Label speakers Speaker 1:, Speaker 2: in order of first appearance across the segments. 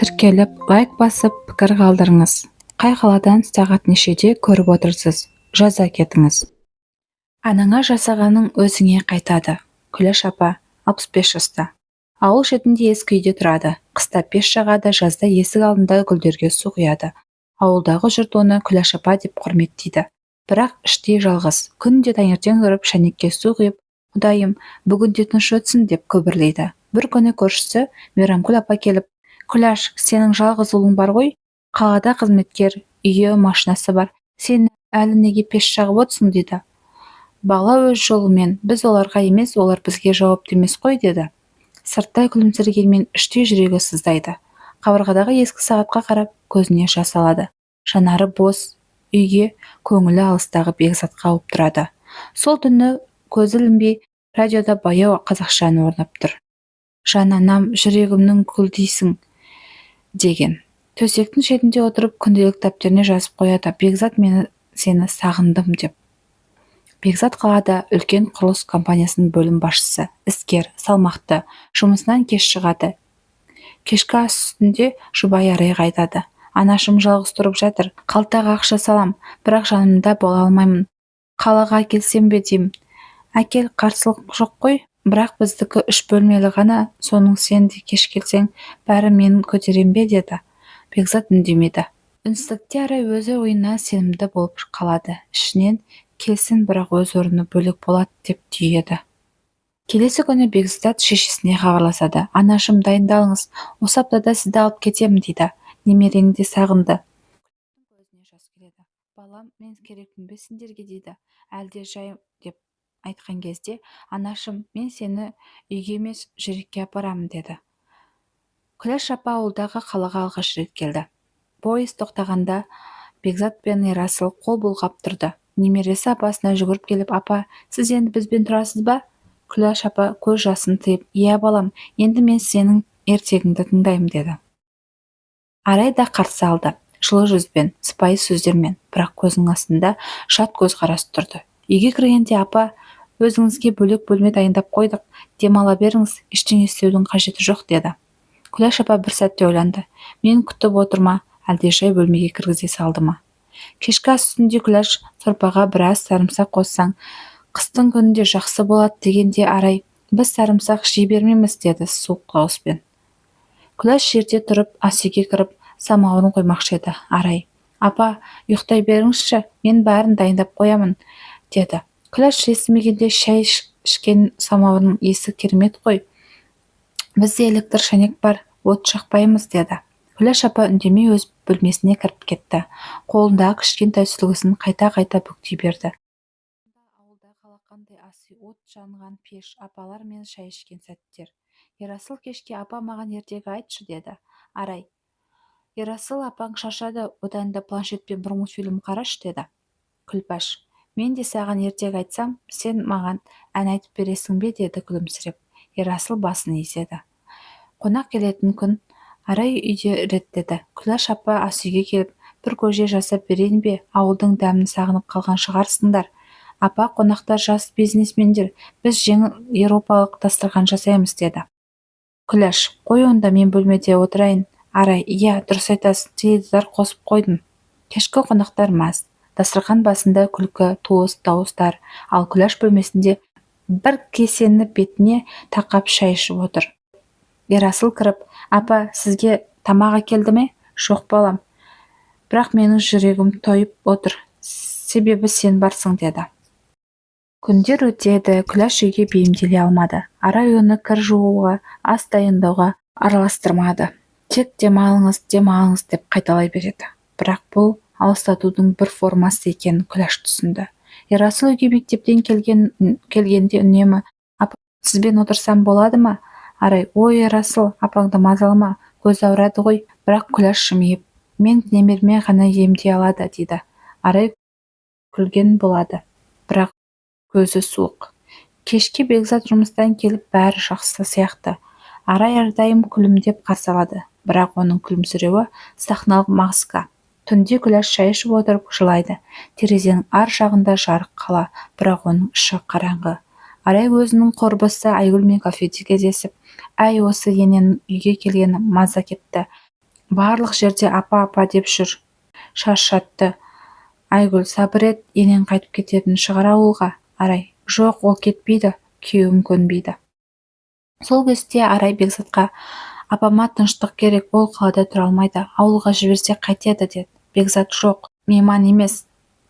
Speaker 1: Тіркеліп, лайк басып, пікір қалдырыңыз. Қай қаладан, сағат нешеде көріп отырсыз, жаза кетіңіз. Анаңа жасағаның өзіңе қайтады. Күләш апа 65 жаста. Ауыл шетінде ескі үйде тұрады. Қыста пеш жағады, жазда есік алдында гүлдерге су құяды. Ауылдағы жұрт оны Күләш апа деп құрметтейді. Бірақ іштей жалғыз. Күнде таңертең тұрып, шәйнекке су құйып, «Құдайым, бүгін де тыныш өтсін» деп күбірлейді. Бір күні көршісі Мейрамкүл апа келіп, «Күләш, сенің жалғыз ұлың бар ғой, қалада қызметкер, үйі, машинасы бар. Сен әлі неге пеш жағып отырсың?» дейді. Бала өз жолымен, біз оларға емес, олар бізге жауапты емес қой деді. Сырттай күлімсірегенмен іштей жүрегі сыздайды. Қабырғадағы ескі сағатқа қарап, көзіне жас алады. Жанары бос үйге, көңілі алыстағы Бекзатқа ауып тұрады. Сол түні көзі ілінбей, радиода баяу қазақша ән орнап тұр. «Жан анам, жүрегімнің гүлдейсің» деген. Төсектің шетінде отырып, күнделік дәптеріне жазып қояды: «Бекзат, мен сені сағындым» деп. Бекзат қалада үлкен құрылыс компаниясының бөлім басшысы, іскер, салмақты, жұмысынан кеш шығады. Кешкі ас үстінде жұбайы Арайға айтады: «Анашым жалғыз тұрып жатыр, қалтаға ақша салам, бірақ жанында бола алмаймын. Қалаға әкелсем бе деймін». «Әкел, қарсылық жоқ қой, бірақ біздікі үш бөлмелі ғана, соның сен де кеш келсең, бәрі мен көтерем бе?» деді. Бекзат үндемеді. Үнсіздікте Арай өзі ойына сенімді болып қалады. Ішінен «Келсін, бірақ өз орны бөлек болады» деп түйеді. Келесі күні Бекзат шешесіне хабарласады. «Анашым, дайындалыңыз, осы аптада сізді алып кетемін» дейді. «Немерең де сағынды». Көзіне жас келеді. «Балам, мен керекпін бе сендерге?» дейді. «Әлде жай» деп айтқан кезде, «Анашым, мен сені үйге емес, жүрекке апарамын» деді. Күләш апа ауылдағы қалаға алғаш рет келді. Пойыз тоқтағанда Бекзат пен Ерасыл қол бұлғап тұрды. Немересі апасына жүгіріп келіп, «Апа, сіз енді бізбен тұрасыз ба?» Күләш апа көз жасын тыйып, «Иә, балам, енді мен сенің ертегіңді тыңдаймын» деді. Арай да қарсы алды. Жылы жүзбен, сыпайы сөздермен, бірақ көзінің астында жат көзқарас тұрды. Үйге кіргенде, «Апа, өзіңізге бөлек бөлме дайындап қойдық, демала беріңіз, ештеңе істеудің қажеті жоқ» деді. Күләш апа бір сәтте ойланды. Мен күтіп отыр ма, әлде жай бөлмеге кіргізе салды ма? Кешкі ас үстінде Күләш сорпаға біраз сарымсақ қоссаң, қыстың күнінде жақсы болады дегенде, Арай, «Біз сарымсақ жей бермейміз» деді суық дауыспен. Күләш ерте тұрып, асүйге кіріп, самауырын қоймақшы еді. Арай, «Апа, ұйықтай беріңізші, мен бәрін дайындап қоямын» деді. Күләш естімегенде, «Шай ішкен самауырынның иісі керемет қой, бізде электр шәйнек бар, от жақпаймыз» деді. Күләш апа үндемей өз бөлмесіне кіріп кетті. Қолындағы кішкентай сүлгісін қайта-қайта бүктей берді. Ауылдағы алақандай ас үй, от жанған пеш, апалар мен шай ішкен сәттер. Ерасыл кешке, «Апа, маған ертегі айтшы» деді. Арай, «Ерасыл, апаң шаршады, одан да планшетпен бір мультфильм қарашы» деді. Күлпаш, «Мен де саған ертегі айтсам, сен маған ән айтып бересің бе?» деді күлімсіреп. Ерасыл басын изеді. Қонақ келетін күн. Арай үйді реттеді. Күләш апа асүйге келіп, «Бір көже жасап берейін бе, ауылдың дәмін сағынып қалған шығарсыңдар?» «Апа, қонақтар жас бизнесмендер, біз жеңіл еуропалық дастархан жасаймыз» деді. Күләш, «Қой онда, мен бөлмеде отырайын». Арай, «Иә, дұрыс айтасың, теледидар қосып қойдым». Кешкі қонақтар мәз. Дастархан басында күлкі, туыс, дауыстар, ал Күләш бөлмесінде бір кесені бетіне тақап шай ішіп отыр. Ерасыл кіріп, «Апа, сізге тамақ әкелді ме?» «Жоқ, балам, бірақ менің жүрегім тойып отыр, себебі сен барсың» деді. Күндер өтеді, Күләш үйге бейімделе алмады. Арай оны кір жууға, ас дайындауға араластырмады. Тек «демалыңыз, демалыңыз» деп қайталай береді. Бірақ бұл алыстатудың бір формасы екенін Күләш түсінді. Ерасыл үйге мектептен келген, келгенде үнемі, «Апа, сізбен отырсам болады ма?» Арай, «Ой, Ерасыл, апаңды мазалама, көзі ауырады ғой». Бірақ Күләш жымиып, «Мен немереме ғана емдей алады» дейді. Арай күлген болады, бірақ көзі суық. Кешке Бекзат жұмыстан келіп, бәрі жақсы сияқты. Арай әрдайым күлімдеп қарсы алады, бірақ оның күлімсіреуі сахналық маска. Түнде Күләш шай ішіп отырып жылайды. Терезенің ар жағында жарық қала, бірақ оның іші қараңғы. Арай өзінің құрбысы Айгүлмен кафеде кездесіп, «Әй, осы ененің үйге келгені маза кетті. Барлық жерде апа, апа деп жүр. Шаршатты. Айгүл: сабыр ет, енең қайтып кететін шығар ауылға. Арай: жоқ, ол кетпейді, күйеуім көнбейді. Сол кезде Арай Бекзатқа: апама тыныштық керек, ол қалада тұра алмайды, ауылға жіберсек қайтеді, деді. Бекзат: жоқ, мейман емес.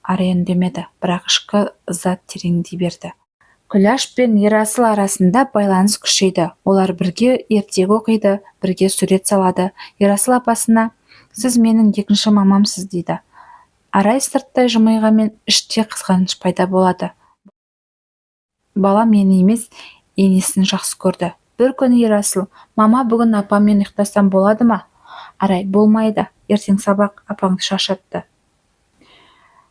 Speaker 1: Арай үндемеді, бірақ ішкі ыза тереңдей берді. Күләш пен Ерасыл арасында байланыс күшейді. Олар бірге ертегі оқиды, бірге сурет салады. Ерасыл апасына: сіз менің екінші мамамсыз, дейді. Арай сырттай жымиғанмен, іште қызғаныш пайда болады. Бала мені емес, енесін жақсы көрді. Бір күні Ерасыл: мама, бүгін апаммен ұйықтасам болады ма? Арай: болмайды, ертең сабақ, апаңды шаршатты.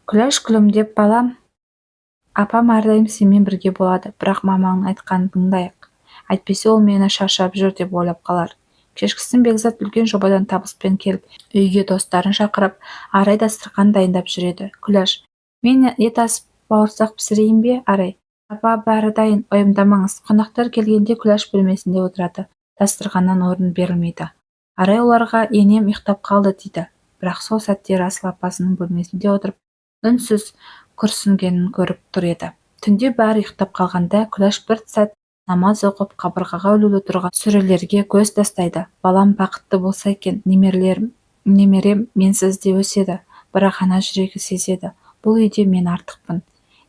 Speaker 1: Күләш күлімдеп: балам, апам әрдайым сенімен бірге болады, бірақ мамаңның айтқанын тыңдайық, әйтпесе ол мені шаршап жүр деп ойлап қалар. Кешкісін Бекзат үлкен жобадан табыспен келіп, үйге достарын шақырып, Арай дастархан дайындап жүреді. Күләш: мен ет асып, бауырсақ пісірейін бе? Арай: апа, бәрі дайын, уайымдамаңыз. Қонақтар келгенде Күләш бөлмесінде отырады, дастарханнан орын берілмейді. Арай оларға: енем ұйықтап қалды, дейді. Бірақ сол сәтте Ерасыл апасының бөлмесінде отырып, үнсіз күрсінгенін көріп тұр еді. Түнде бәрі ұйықтап қалғанда Күләш бір сәт намаз оқып, қабырғаға ілулі тұрған сүрелерге көз тастайды. Балам бақытты болса екен, немерем менсіз де өседі. Бірақ ана жүрегі сезеді: бұл үйде мен артықпын.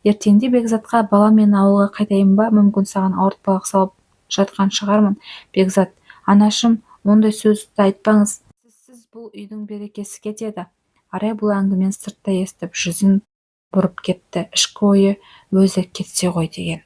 Speaker 1: Ертеңде Бекзатқа: балам, мен ауылға қайтайын ба, мүмкін, саған ауыртпалық салып жатқан шығармын. Бекзат: анашым, ондай сөзді айтпаңыз, сізсіз бұл үйдің берекесі кетеді. Арай бұл әңгімені сырттай естіп, жүзін бұрып кетті. Ішкі ойы: өзі кетсе ғой деген.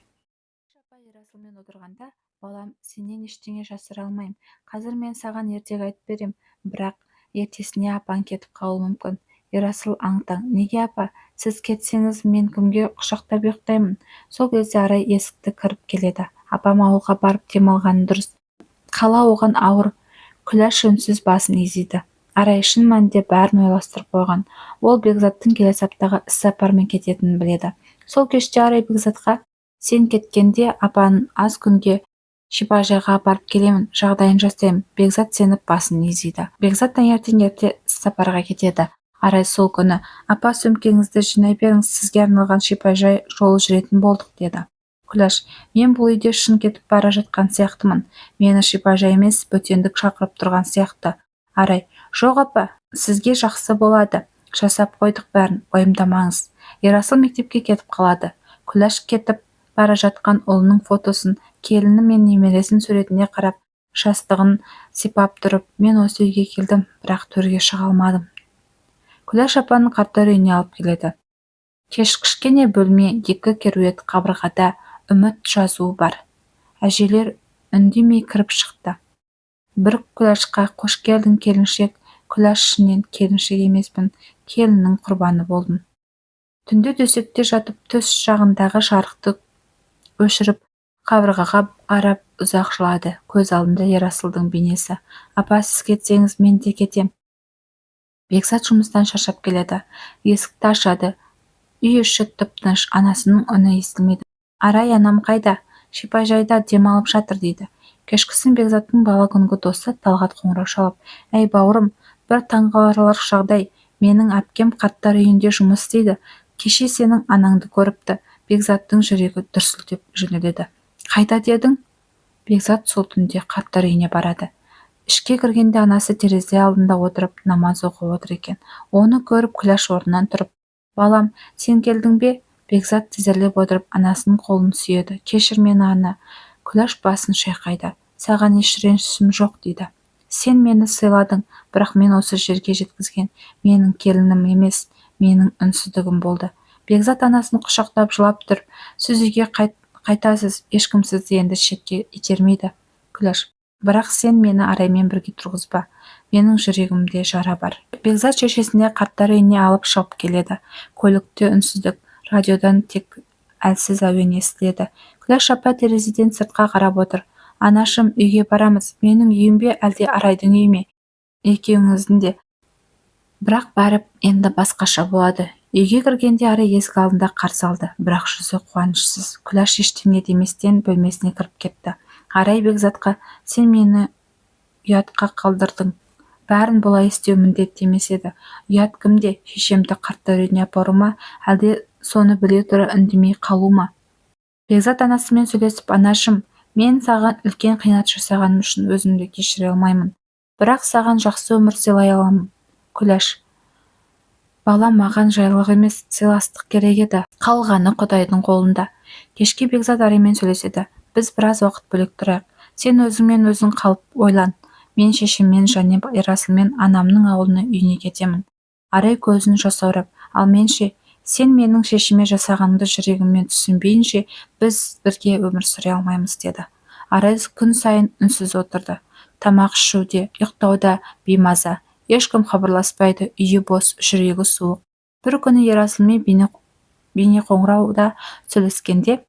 Speaker 1: Апа Ерасылмен отырғанда: балам, сенен ештеңе жасыра алмаймын. Қазір мен саған ертегі айтып берем, бірақ ертесіне апаң кетіп қалуы мүмкін. Ерасыл аң-таң: неге, апа? Сіз кетсеңіз, мен кімге құшақтап ұйықтаймын? Сол кезде Арай есікті кіріп келеді. Апам ауылға барып демалғаны дұрыс, қала оған ауыр. Күләш үнсіз басын изейді. Арай шын мәнінде бәрін ойластырып қойған. Ол Бекзаттың келесі аптаға іссапармен кететінін біледі. Сол кеште Арай Бекзатқа: сен кеткенде апаны аз күнге шипажайға апарып келемін, жағдайын жасаймын. Бекзат сеніп, басын изейді. Бекзат таңертең ерте іссапарға кетеді. Арай сол күні: апа, сөмкеңізді жинай беріңіз, сізге арналған шипажай жолы жүретін болдық, деді. Күләш: мен бұл үйде шын кетіп бара жатқан сияқтымын, мені шипажай емес, бөтендік шақырып тұрған сияқты. Арай: жоқ, апа, сізге жақсы болады, жасап қойдық бәрін, уайымдамаңыз. Ерасыл мектепке кетіп қалады. Күләш кетіп бара жатқан ұлының фотосын, келіні мен немересінің суретіне қарап, жастығын сипап тұрып: мен осы үйге келдім, бірақ төрге шыға алмадым. Күләш апаны қарттар үйіне алып келеді. Кеш, кішкене бөлме, екі кереует, қабырғада «Үміт» жазуы бар. Әжелер үндемей кіріп шықты. Бір Күләшқа: қош келдің, келіншек. Күләш ішінен: келіншек емеспін, келіннің құрбаны болдым. Түнде төсекте жатып, төс жағындағы жарықты өшіріп, қабырғаға қарап ұзақ жылады. Көз алдында Ерасылдың бейнесі. Апа, сіз кетсеңіз, мен де кетем. Бекзат жұмыстан шаршап келеді. Есікті ашады. Үй іші тып-тыныш, анасының үні естілмейді. Арай: анам қайда? Шипажайда демалып жатыр, дейді. Кешкісін Бекзаттың бала күнгі досы Талғат қоңырау шалып: әй, бауырым, бір таңғаларлық жағдай, менің әпкем қарттар үйінде жұмыс істейді, кеше сенің анаңды көріпті. Бекзаттың жүрегі дүрсілдеп жөнеледі. Қайда дедің? Бекзат сол түнде қарттар үйіне барады. Ішке кіргенде анасы терезе алдында отырып намаз оқып отыр екен. Оны көріп, Күләш орнынан тұрып: балам, сен келдің бе? Бекзат тізерлеп отырып, анасының қолын сүйеді. Кешір мені, ана. Күләш басын шайқайды. Саған еш ренішім жоқ, дейді. Сен мені сыйладың, бірақ мен осы жерге жеткізген менің келінім емес, менің үнсіздігім болды. Бекзат анасын құшақтап жылап тұр. Сіз үйге қайтасыз, ешкім сізді енді шетке итермейді. Күләш: бірақ сен мені Араймен бірге тұрғызба, менің жүрегімде жара бар. Бекзат шешесіне қарттар үйіне алып шығып келеді. Көлікте үнсіздік, радиодан тек әлсіз әуен естіледі. Күләш апа терезеден сыртқа қарап отыр. Анашым, үйге барамыз. Менің үйім бе, әлде Арайдың үйі ме? Екеуіңіздің де. Бірақ бәрі енді басқаша болады. Үйге кіргенде Арай есік алдында қарсы алды, бірақ жүзі қуанышсыз. Күләш ештеңе деместен бөлмесіне кіріп кетті. Арай Бекзатқа: сен мені ұятқа қалдырдың, Бәрін бұлай істеу міндетті емес еді. Ұят кімде? Шешемді қарттар үйіне апару ма, әлде соны біле тұра үндемей қалу ма? Бекзат анасымен сөйлесіп, анашым, мен саған үлкен қиянат жасағаным үшін өзімді кешіре алмаймын. Бірақ саған жақсы өмір сыйлай аламын. Күләш, балам, маған жайлық емес, сыйластық керек еді. Қалғаны Құдайдың қолында. Кешке Бекзат Араймен сөйлеседі. Біз біраз уақыт бөлек тұрайық. Сен өзіңмен өзің қалып ойлан. Мен шешеммен және Ерасылмен анамның ауылына, үйіне кетемін. Арай көзін жасаурап, ал мен ше? Сен менің шешеме жасағаныңды жүрегіммен түсінбейінше, біз бірге өмір сүре алмаймыз, деді. Арай күн сайын үнсіз отырды. Тамақ ішу де, ұйықтау да беймаза. Ешкім хабарласпайды, үйі бос, жүрегі суық. Бір күні Ерасылмен бейнеқоңырауда сөйлескенде,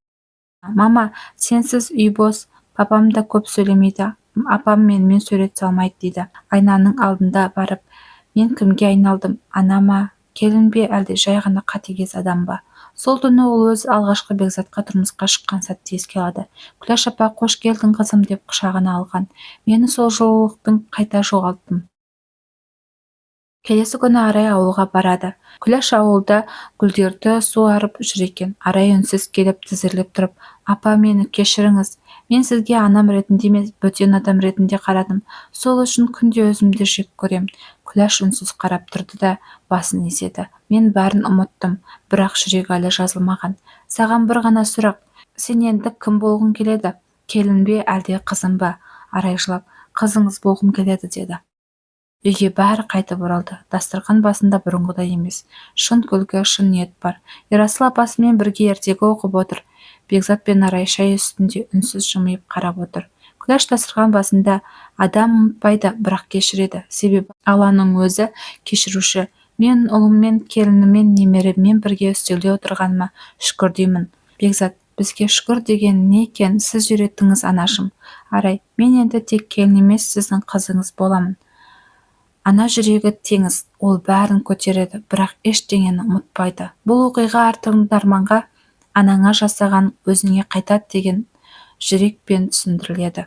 Speaker 1: мама, сенсіз үй бос, папам да көп сөйлемейді, апам менімен сурет салмайды, дейді. Айнаның алдында барып, мен кімге айналдым, ана ма, келін бе, әлде жай ғана қатыгез адам ба? Сол түні ол өз алғашқы Бекзатқа тұрмысқа шыққан сәтті еске алады. Күләш апа, қош келдің, қызым, деп құшағына алған. Мені сол жылылықтың қайта жоғалттым. Келесі күні Арай ауылға барады. Күләш ауылда гүлдерді суарып жүр екен. Арай үнсіз келіп, тізерлеп тұрып, апа, мені кешіріңіз. Мен сізге анам ретінде емес, бөтен адам ретінде қарадым. Сол үшін күнде өзімді жек көрем. Күләш үнсіз қарап тұрды да басын изеді. Мен бәрін ұмыттым, бірақ жүрек әлі жазылмаған. Саған бір ғана сұрақ. Сен енді кім болғың келеді? Келін бе, әлде қызым ба? Арай жылап, қызыңыз болғым келеді, деді. Үйге бәрі қайтып оралды. Дастархан басында бұрынғыдай емес. Шын күлкі, шын ниет бар. Ерасыл апасымен бірге ертегі оқып отыр. Бекзат пен Арай шай үстінде үнсіз жымиып қарап отыр. Күләш дастархан басында, адам ұмытпайды, бірақ кешіреді. Себебі Алланың өзі кешіруші. Мен ұлыммен, келініммен, немереммен бірге үстелде отырғаныма шүкір деймін. Бекзат, бізге шүкір деген не екен, сіз үйреттіңіз, анашым. Арай, мен енді тек келін емес, сіздің қызыңыз боламын. Ана жүрегі теңіз, ол бәрін көтереді, бірақ ештеңені ұмытпайды. Бұл оқиға әр тыңдарманға анаңа жасаған өзіңе қайтады деген жүрекпен түсіндіріледі.